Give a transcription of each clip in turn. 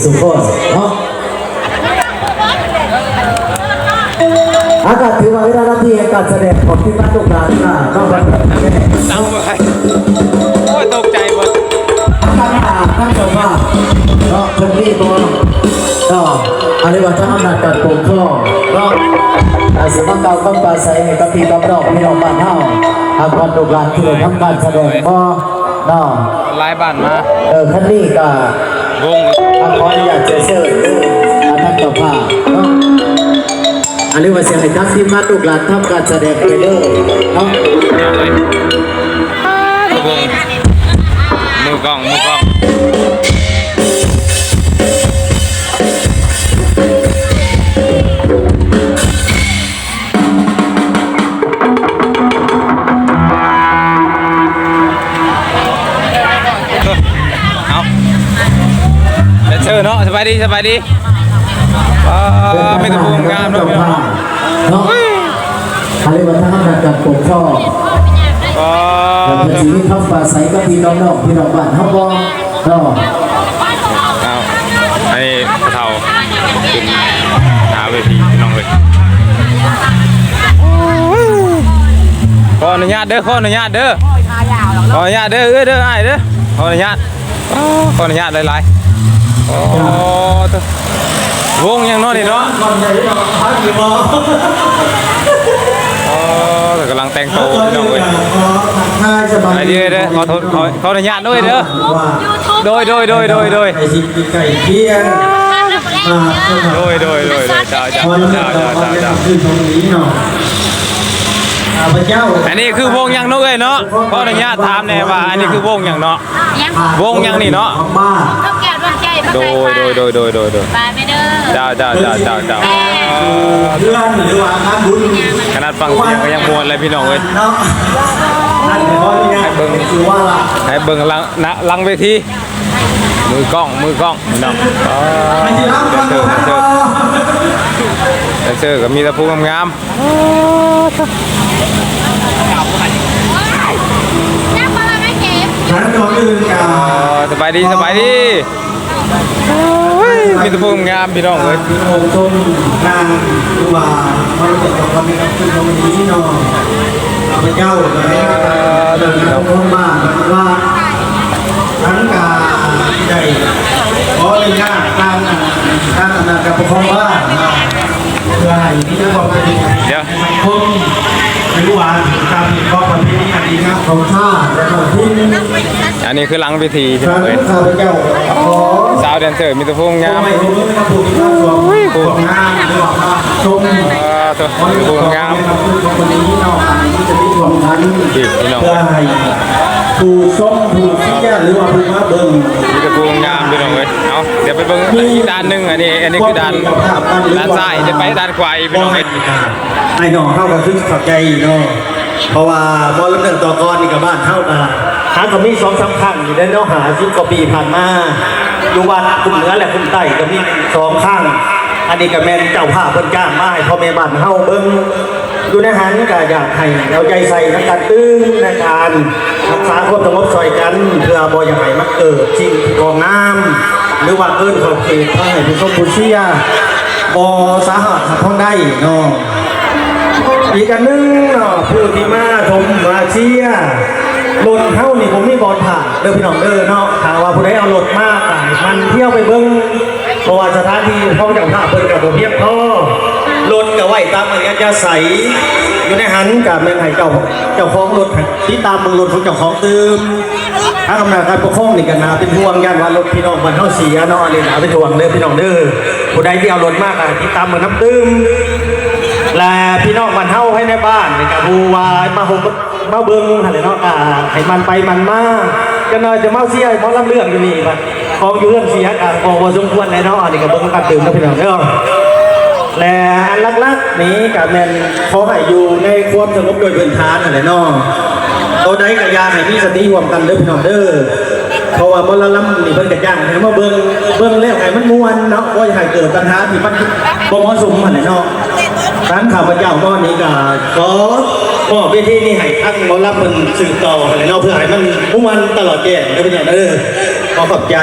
ສຸກຄົນເນາະ. ອາ ກະຖືວ່າເວລານາທີແຫ່ງການສະແດງຂອງທີມງານລູກຫຼານນະ ຕ້ອງໄປ ໂອ້ຍ ຕົກໃຈເບິດ. ທາງເຈົ້າພາບເນາະ ເພິ່ນມີບໍ່ເນາະ ອັນນີ້ວ່າທາງອຳນາດການປົກຄອງເນາະ ອາ ຊິມາກ່າວຄຳປາໄສໃຫ້ກັບພີ່ກັບນ້ອງ ພີ່ນ້ອງບ້ານເຮົາ ຫາກວ່າລູກຫຼານທີ່ໄດ້ທຳການສະແດງບໍ່ເນາະ ຫຼາຍບ້ານມາ ເອີ ຄັນນີ້ກະ ວົງ ອ່າ ຂໍອະນຸຍາດເຊີນ ເຊີນ ອ່າ ທາງເຈົ້າພາບເນາະ ອ່າ ຫຼືວ່າຊິໃຫ້ທາງທີມງານລູກຫຼານທຳການສະແດງໄປເລີຍເນາະ ເອົາເລີຍ ວົງ ມືກ້ອງ ມືກ້ອງ. ເອົາ ແດນເຊີເນາະ ສະບາຍດີ ສະບາຍດີ ວ້າ ມີແຕ່ຜູ້ງາມເນາະ ເນາະ ເຂົາເອີ້ນວ່າທາງອຳນາດການປົກຄອງ ວ້າ ເພິ່ນຊິມີຄຳປາໄສກັບພີ່ນ້ອງໆ ພີ່ນ້ອງບ້ານເຮົາບໍ່? ເນາະ ເອົາ ອັນນີ້ພໍ່ເຖົ້າຂຶ້ນໜ້າເວທີ ພີ່ນ້ອງເອີຍ ຂໍອະນຸຍາດເດີ ຂໍອະນຸຍາດເດີ ຂໍອະນຸຍາດເດີ ເອື້ອຍເດີ ອ້າຍເດີ ຂໍອະນຸຍາດ ຂໍອະນຸຍາດຫຼາຍໆ ໂອ້ ວົງຫຍັງເນາະນີ້ເນາະ ອໍ ກຳລັງແຕ່ງໂຕ ພີ່ນ້ອງເອີຍ ສະບາຍດີເດີ ຂໍໂທດ ຂໍ ຂໍອະນຸຍາດເດີ ໂດຍ ໂດຍ ໂດຍ ໂດຍ ໂດຍ ໂດຍ ໂດຍ ໂດຍ ໂດຍ ເຈົ້າ ເຈົ້າ ເຈົ້າ ເຈົ້າ ເຈົ້າ ອັນນີ້ຄືວົງຫຍັງເນາະເອື້ອຍເນາະ? ຂໍອະນຸຍາດຖາມແດ່ວ່າ ອັນນີ້ຄືວົງຫຍັງເນາະ? ວົງຫຍັງນີ້ເນາະ? ໂດຍ ໂດຍ ໂດຍ ໂດຍ ໂດຍ ໂດຍ ເຈົ້າ ເຈົ້າ ເຈົ້າ ເຈົ້າ ເຈົ້າ ເພື່ອນ ຫຼືວ່າງານບຸນ ຂະໜາດຟັງສຽງກໍຍັງມ່ວນເລີຍ ພີ່ນ້ອງເອີຍ ເນາະ ໃຫ້ເບິ່ງ ໃຫ້ເບິ່ງຫຼັງ ນະ ຫຼັງເວທີ ມືກ້ອງ ມືກ້ອງ ພີ່ນ້ອງ ອໍ ແດນເຊີ ແດນເຊີ ແດນເຊີກໍມີແຕ່ຜູ້ງາມໆ ອໍ ສະບາຍດີ ສະບາຍດີ ໂອ້ຍ ມີແຕ່ຜູ້ງາມ ພີ່ນ້ອງເອີຍ ທີ່ໂອ້ຊົມນາງ ຫຼືວ່າມາເປັນຂອງຄວາມເປັນນັກຂຶ້ນຂອງມື້ນີ້ເນາະ ຂ້າພະເຈົ້າ ເອີ ເຈົ້າ ເຈົ້າຂອງບ້ານ ວ່າ ທັງການໄດ້ຂໍອະນຸຍາດທາງ ທາງອຳນາດການປົກຄອງບ້ານເນາະ ເພື່ອໃຫ້ມີຄວາມເປັນ ເປັນສັງຄົມ ຫຼືວ່າການມີຄວາມປະເພນີອັນດີງາມຂອງຊາດ ແລະ ທ້ອງຖິ່ນ ອັນນີ້ຄືຫຼັງເວທີ ພີ່ນ້ອງເອີຍ ຂ້າພະເຈົ້າ ສາວແດນເຊີ ມີແຕ່ຜູ້ງາມ ໂອ້ຍ ຜູ້ງາມ ມີແຕ່ຜູ້ງາມ ນີ້ພີ່ນ້ອງ ເພື່ອໃຫ້ຜູ້ຊົມ ຜູ້ເຊຍ ຫຼືວ່າຜູ້ມາເບິ່ງ ມີແຕ່ຜູ້ງາມ ພີ່ນ້ອງເອີຍ ເອົາ ດຽວໄປເບິ່ງອີກດ້ານໜຶ່ງ ອັນນີ້ ອັນນີ້ຄືດ້ານ ດ້ານຊ້າຍ ດຽວໄປດ້ານຂວາອີກ ພີ່ນ້ອງເອີຍ ອ້າຍນ້ອງເຮົາກໍຄືເຂົ້າໃຈເນາະ ເພາະວ່າໝໍລຳເລື່ອງຕໍ່ກ່ອນນີ້ກໍບ້ານເຮົາກໍຫາກໍມີສອງສາມຄັ້ງຢູ່ເດ້ເນາະ ຫ້າສິບກວ່າປີຜ່ານມາ ຢູ່ວັດຄຸ້ມເໜືອ ແລະ ຄຸ້ມໃຕ້ກໍມີສອງຄັ້ງ ອັນນີ້ກໍແມ່ນເຈົ້າພາບເພິ່ນຈ້າງມາໃຫ້ພໍ່ແມ່ບ້ານເຮົາເບິ່ງ ຢູ່ໃນຫັ້ນກໍຢາກໃຫ້ເອົາໃຈໃສ່ໃນການຕື່ມ ໃນການຮັກສາຄວາມສະຫງົບຊ່ອຍກັນ ເພື່ອບໍ່ຢາກໃຫ້ມັນເກີດສິ່ງທີ່ບໍ່ງາມ ຫຼືວ່າເກີນຂອບເຂດ ທຳໃຫ້ຜູ້ຊົມຜູ້ເຊຍບໍ່ສາມາດຮັບຟັງໄດ້ເນາະ. ອີກອັນໜຶ່ງເນາະ ຜູ້ທີ່ມາຊົມມາເຊຍ ລົດເຮົານີ້ບໍ່ມີບ່ອນພາກເດີພີ່ນ້ອງເດີເນາະ. ຖ້າວ່າຜູ້ໃດເອົາລົດມາ ກໍໃຫ້ໝັ່ນທ່ຽວໄປເບິ່ງ ເພາະວ່າສະຖານທີ່ຂອງເຈົ້າພາບເພິ່ນກໍບໍ່ພຽງພໍ. ລົດກໍໄວ້ຕາມອັດທະຍາໄສ ຢູ່ໃນຫັ້ນກໍແມ່ນໃຫ້ເຈົ້າ ເຈົ້າຂອງລົດຕິດຕາມເບິ່ງລົດຂອງເຈົ້າຂອງຕື່ມ. ທາງອຳນາດການປົກຄອງນີ້ກໍໜ້າເປັນຫ່ວງ ຢ້ານວ່າລົດພີ່ນ້ອງບ້ານເຮົາເສຍເນາະ. ອັນນີ້ໜ້າເປັນຫ່ວງເດີພີ່ນ້ອງເດີ. ຜູ້ໃດທີ່ເອົາລົດມາກໍຕິດຕາມເບິ່ງນຳຕື່ມ ແລະ ພີ່ນ້ອງບ້ານເຮົາພາຍໃນບ້ານນີ້ກໍຜູ້ວ່າມາຮົບມາເບິ່ງຫັ້ນແຫຼະເນາະ ກໍໃຫ້ໝັ່ນໄປໝັ່ນມາ. ຈັກໜ່ອຍຈະມາເຊຍໝໍລຳເລື່ອງຢູ່ນີ້ບັດ ຂອງຢູ່ເຮືອນເສຍກໍພໍພໍສົມຄວນແຫຼະເນາະ. ອັນນີ້ກໍເບິ່ງນຳກັນຕື່ມເນາະພີ່ນ້ອງເນາະ. ແລະ ອັນຫຼັກໆນີ້ກໍແມ່ນຂໍໃຫ້ຢູ່ໃນຄວາມສະຫງົບໂດຍພື້ນຖານຫັ້ນແຫຼະເນາະ. ໂຕໃດກໍຢ່າໃຫ້ມີສະຕິຮ່ວມກັນເດີພີ່ນ້ອງເດີ. ເພາະວ່າໝໍລຳນີ້ເພິ່ນກໍຈ້າງໃຫ້ມາເບິ່ງ ເບິ່ງແລ້ວໃຫ້ມັນມ່ວນເນາະ ບໍ່ຢາກໃຫ້ເກີດບັນຫາທີ່ມັນບໍ່ເໝາະສົມຫັ້ນແຫຼະເນາະ. ທາງຂ້າພະເຈົ້າໝໍນີ້ກໍຂໍມອບເວທີນີ້ໃຫ້ທາງໝໍລຳເພິ່ນສືບຕໍ່ຫັ້ນແຫຼະເນາະ ເພື່ອໃຫ້ມັນມ່ວນຕະຫຼອດແຈ້ງເດີພີ່ນ້ອງເດີ. ຂໍຂອບໃຈ.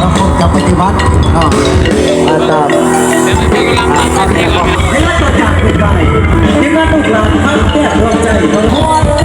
ເຮົາຄົງຈະປະຕິບັດເນາະ ອາ ຕາມ ໃຫ້ລັດຖະຈັກເປັນໄປ ທີ່ມາລູກຫຼານພັກແກ້ວດວງໃຈ ເພາະວ່າ